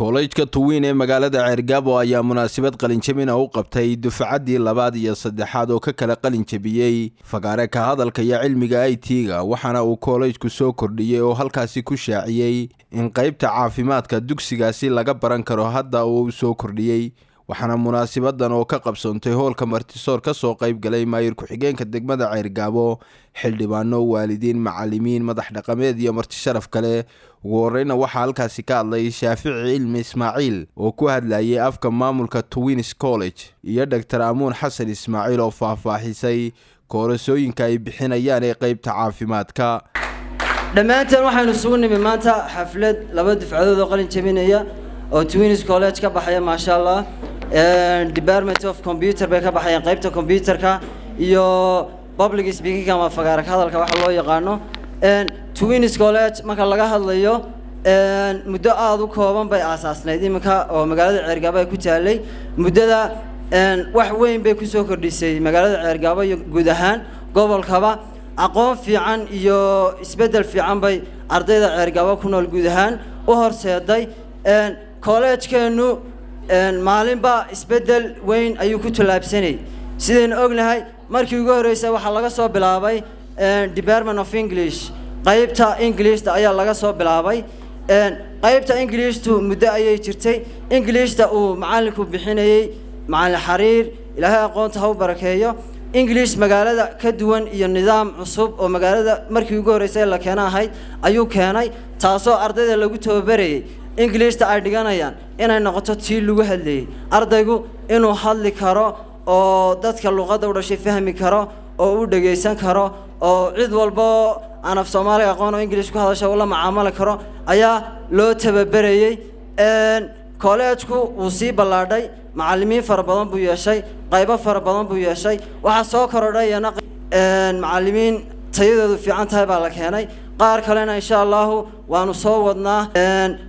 Kollejka Twin ee magaalada Ceergaabo ayaa munaasabad qalinjabina u qabtay dufcaddii labaad iyo saddexaad oo ka kala qalinjabiyey fagaare ka hadalka iyo cilmiga IT-ga. Waxaana uu kollejku soo kordhiyey oo halkaasi ku shaaciyey in qaybta caafimaadka dugsigaasi laga baran karo hadda uu soo kordhiyey. Waxaana munaasabadan oo ka qabsoontay hoolka martisoor ka soo qayb galay maayir ku-xigeenka degmada Ceergaabo, xildhibaano, waalidiin, macalimiin, madax dhaqameed iyo marti sharaf kale. Ugu horeyna waxaa halkaasi ka hadlay Shaafici Cilmi Ismaaciil oo ku hadlayay afka maamulka Twins College iyo Doctor Amuun Xasan Ismaaciil oo faahfaahisay koorasooyinka ay bixinayaan ee qeybta caafimaadka. Dhammaanteen waxaynu isugu nimi maanta xaflad laba dufcadood oo qalin jabinaya oo Twins College ka baxaya, maasha Allah. Department of Computer bay ka baxayaan, qaybta computerka iyo public speaking ama fagaara ka hadalka waxa loo yaqaano. Twins College marka laga hadlayo, muddo aada u kooban bay aasaasnayd iminka oo magaalada Ceergaabo ay ku taalay. Muddada wax weyn bay kusoo kordhisay magaalada Ceergaabo iyo guud ahaan gobolkaba. Aqoon fiican iyo isbeddel fiican bay ardayda Ceergaabo ku nool guud ahaan u horseeday. Collegekeennu maalinba isbeddel weyn ayuu ku tallaabsanayay. Sidaynu ognahay, markii ugu horreysay waxaa laga soo bilaabay Department of English, qaybta Englishta ayaa laga soo bilaabay. Qaybta Englishtu muddo ayay jirtay. Englishta uu macallinku bixinayey, Macallin Xariir, Ilaahay aqoonta ha u barakeeyo, English magaalada ka duwan iyo nidaam cusub oo magaalada markii ugu horreysay la keena ahayd ayuu keenay, taasoo ardayda lagu tababarayay Englishta ay dhiganayaan inay noqoto tii lagu hadlayay, ardaygu inuu hadli karo oo dadka luqadda u dhashay fahmi karo oo u dhegaysan karo oo cid walbo aan af Soomaaliga aqoon oo English ku hadasha ula macaamali karo ayaa loo tababarayey. Kolleejku wuu sii ballaadhay, macallimiin fara badan buu yeeshay, qaybo fara badan buu yeeshay. Waxaa soo korodhay iyana macallimiin tayadoodu fiican tahay baa la keenay. Qaar kalena, insha Allahu, waanu soo wadnaa.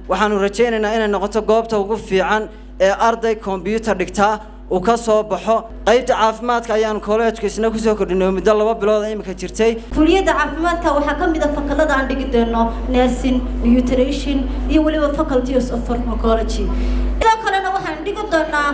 Waxaanu rajaynaynaa inay noqoto goobta ugu fiican ee arday computer dhigtaa uu ka soo baxo. Qaybta caafimaadka ayaanu kolleejku isna kusoo kordhinay oo muddo 2 bilood imika jirtay. Kuliyadda caafimaadka waxaa ka mid a fakalada aan dhigi doono nursing, nutrition iyo weliba faculties of pharmacology. Sidoo kalena waxaan dhigi doonaa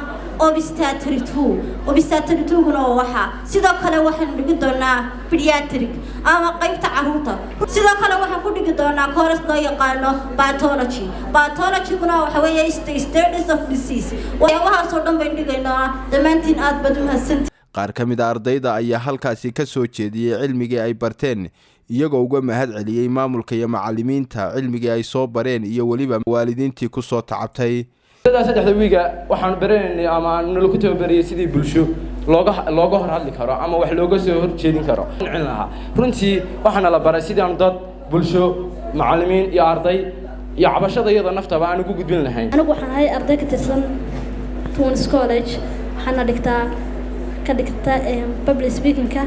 obstetric two. Obstetric two-guna waa waxa. Sidoo kale waxaan dhigi doonaa pediatric ama qaybta caruurta. Sidoo kale waxaan ku dhigi doonaa course loo yaqaano pathology. Pathologyguna waxa weeye studies of disease. Waxyaabahaasoo dhan bayn dhigaynaa. Dhammaantiin aad baad umahadsantihiin. Qaar ka mid a ardayda ayaa halkaasi ka soo jeediyey cilmigii ay barteen, iyagoo uga mahad celiyey maamulka iyo macallimiinta cilmigii ay soo bareen iyo weliba waalidiintii ku soo tacabtay. Muddadaa 3da wiiga waxaanu baranaynay ama nalagu tababariyey sidii bulsho looga hor hadli karo ama wax looga soo horjeedin karo cin lahaa. Runtii waxaana la baray sidii aanu dad bulsho, macallimiin iyo arday iyo cabashada iyada naftaba aan ugu gudbin lahayn. Anigu waxaan ahay arday ka tirsan Twins College, waxaana dhigtaa ka dhigta public speakingka.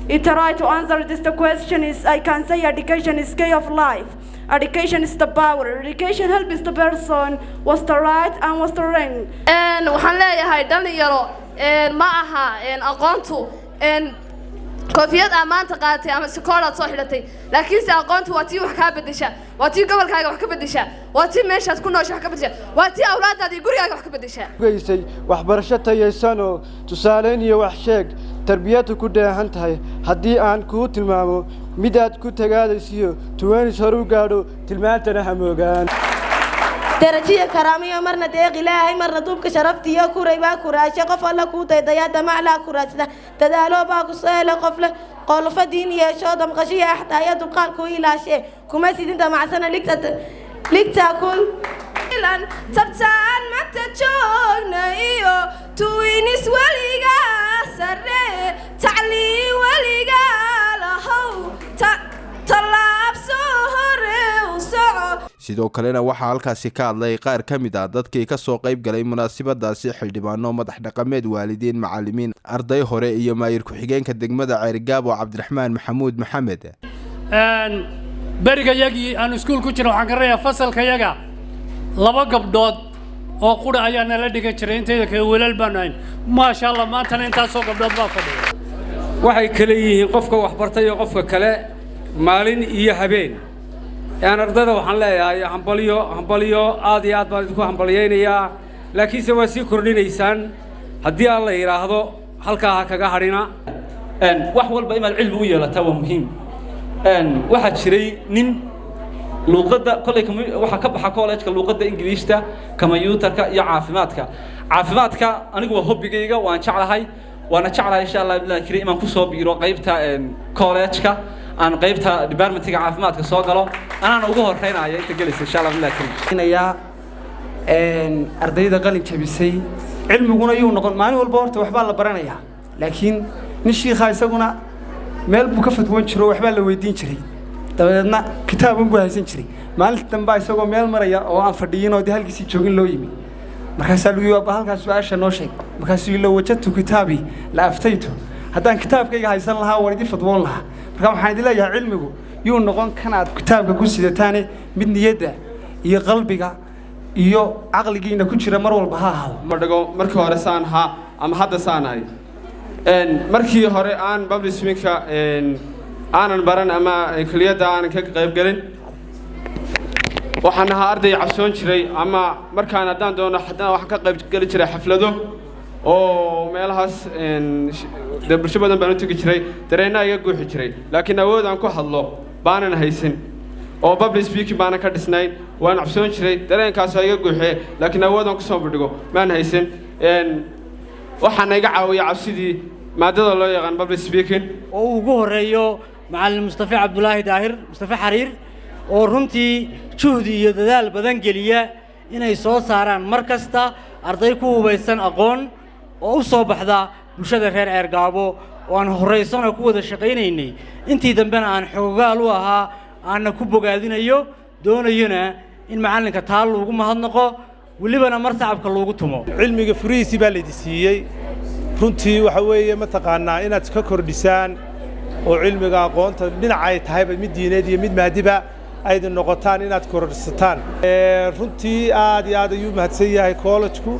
I try to answer this the question is, I can say education is key of life. Education is the power. Education helps the person what's the right and what's the wrong. Waxaan leeyahay, dhalinyaro, ma aha aqoontu koofiyad aa maanta qaadatay ama sikoodaad soo xidhatay, laakiinse aqoontu waa tii wax kaa bedesha, waa tii gobolkaaga wax ka bedesha, waa tii meeshaad ku noosha wax ka bedesha, waa tii awlaadaada iyo gurigaaga wax ka bedesha. Geysay waxbarasho tayaysanoo tusaaleyn iyo wax sheeg tarbiyadu ku dheehan tahay. Haddii aan kuu tilmaamo midaad ku tagaadaysiyo, Twins horu gaadho, tilmaantana hamoogaan. Darajiya karaamiyo marna deeq Ilaahay, marna duubka sharaftiyo kuray baa kuraashe. Qof alla kuu daydaya, damaclaa kuraadsada, dadaalo baa ku soo hele. Qofle qolfo diin yeesho, damqashiya axdaaya, dulqaadku ilaashe, kuma sidin damacsana ligta ligta ku Tabtaan mata joogna iyo Twins weligaa sare, tacliin weligaa lahow, tallaabso hore u soco. Sidoo kalena waxaa halkaasi ka hadlay qaar ka mid ah dadkii ka soo qayb galay munaasabadaasi: xildhibaano, madax dhaqameed, waalidiin, macallimiin, arday hore iyo maayir ku-xigeenka degmada Ceerigaabo, Cabdiraxmaan Maxamuud Maxamed. Berigayagii aan iskuul ku jirna, waxaan garanayaa fasalkayaga laba gabdhood oo qura ayaa nala dhigan jiray, intayda kale wiilal baanu ahayn. Maasha Allah, maantana intaasoo gabdhood baa fadhiya. Waxay kale yihiin qofka waxbartay iyo qofka kale maalin iyo habeen. Ardayda waxaan leeyahay hambalyo, hambalyo, aad iyo aad baan idinku hambalyaynayaa, laakiinse waa sii kordhinaysaan haddii aan la yidhaahdo halkaa ha kaga hadhina. Wax walba inaad cilmi u yeelataa waa muhiim. Waxaa jiray nin luuqadda kolley waxaa ka baxa college-ka luuqadda Ingiliishta, kombiyuutarka iyo caafimaadka. Caafimaadka anigu waa hobbigayga, waan jeclahay, waana jeclahay insha Allah billahi karim inaan kusoo biiro qaybta college-ka, aan qaybta departmentiga caafimaadka soo galo, anaana ugu horeynaya inta gelaysa insha Allah billahi karim. Ardayda qalin jabisay, cilmiguna yuu noqon maalin walba horta waxbaa la baranayaa, laakiin nin shiikha isaguna meel buu ka fatwoon jiro, waxbaa la weydiin jiray, dabadeedna kitaabun buu haysan jiray. Maalinta dambaa isagoo meel maraya oo aan fadhiyin oo dee halkiisii joogin loo yimi. Markaasaa lagu yii, "Abba, halkaas su-aasha noo sheeg." Markaasuu, "لو وجدت كتابي لأفتيت." Haddaan kitaabkayga haysan lahaa waan idin fadwoon lahaa. Marka waxaan idin leeyahay, cilmigu yuu noqon kan aad kitaabka ku sidataane, mid niyadda iyo qalbiga iyo caqligiina ku jira mar walba ha ahaado. Ma dhigo markii hore saan ahaa ama hadda saan ahay. Markii hore aan public speaking-ka aanan baran ama kuliyadda aanan ka qaybgelin, waxaan ahaa arday cabsoon jiray, ama markaan haddaan doono haddana waxaan ka qayb geli jiray xaflado oo meelahaas dee bulsho badan baan u tegi jiray, dareennaa iga guuxi jiray, laakiin awood aan ku hadlo baanan haysan oo public speaking baanan ka dhisnayn. Waan cabsoon jiray, dareenkaas waa iga guuxee, laakiin awood aan kusoo bandhigo maan haysan. Waxaana iga caawiya cabsidii maadada loo yaqaan public speaking. Oo uu ugu horreeyo macallin Mustafe Cabdulaahi Daahir, Mustafe Xariir, oo runtii juhdi iyo dadaal badan geliya inay soo saaraan mar kasta arday ku hubaysan aqoon oo u soo baxda bulshada reer Ceergaabo, oo aan horraysana ku wada shaqaynaynay, intii dambena aan xoogaal u ahaa, aanna ku bogaadinayo, doonayona in macallinka taa loogu mahadnaqo, welibana mar sacabka loogu tumo. Cilmiga furihiisii baa laydi siiyey. Runtii waxa weeye mataqaannaa inaad ka kordhisaan oo cilmiga aqoonta dhinacay tahayba, mid diineed iyo mid maadiba aydin noqotaan inaad kororsataan. Runtii aad iyo aad ayuu mahadsan yahay college-ku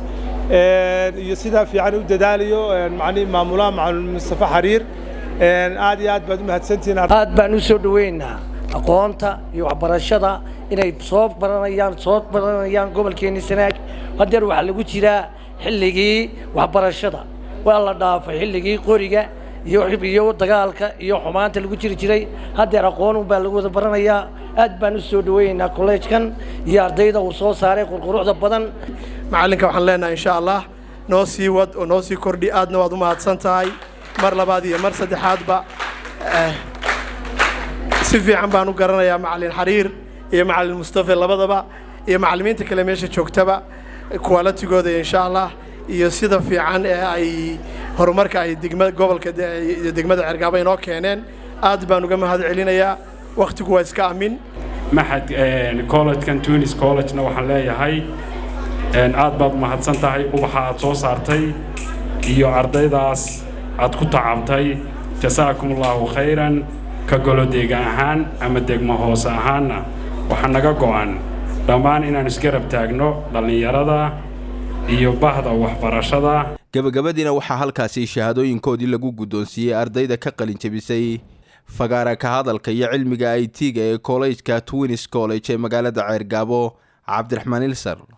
iyo sidaa fiican u dadaalayo macnihi maamulaha, macalin Mustafa Xariir. Aad iyo aad baad u mahadsantihiin. Aad baan u soo dhoweynaa aqoonta iyo waxbarashada inay soo baranayaan gobolkeenni Sanaag. Haddeer waxaa lagu jiraa xilligii waxbarashada, waa la dhaafay xilligii qoriga iyo dagaalka iyo xumaanta lagu jiri jiray. Haddeer aqoon un baa lagu wada baranayaa. Aad baan u soo dhoweynaynaa kolleejkan iyo ardayda uu soo saaray qurquruxda badan. Macallinka waxaan leenahay, insha Allah noo sii wad oo noo sii kordhi. Aadna waad u mahadsan tahay mar labaad iyo mar saddexaadba. Si fiican baan u garanayaa macallin Xariir iyo macallin Mustafe labadaba iyo macallimiinta kale meesha joogtaba, quality-gooda insha Allah iyo sida fiican ee ay horumarka ay degma gobolka iyo degmada Cergaabo inoo keeneen. Aad baan uga mahad celinayaa. Wakhtigu waa iska amin. Maxad college-kan Tunis College-na waxaan leeyahay aad baad mahadsan tahay ubaxa aad soo saartay iyo ardaydaas aad ku tacabtay. جزاكم الله خيرا. Ka golo deegaan ahaan ama degmo hoose ahaanna waxaa naga go'an dhammaan inaan isgarab taagno dhallinyarada iyo bahda waxbarashada. Gabagabadiina waxaa halkaasi shahaadooyinkoodii lagu guddoonsiiyey ardayda ka qalin jabisay fagaara ka hadalka iyo cilmiga IT-ga ee kollejka Twins College ee magaalada Ceergaabo. Cabdiraxmaan Ilsar.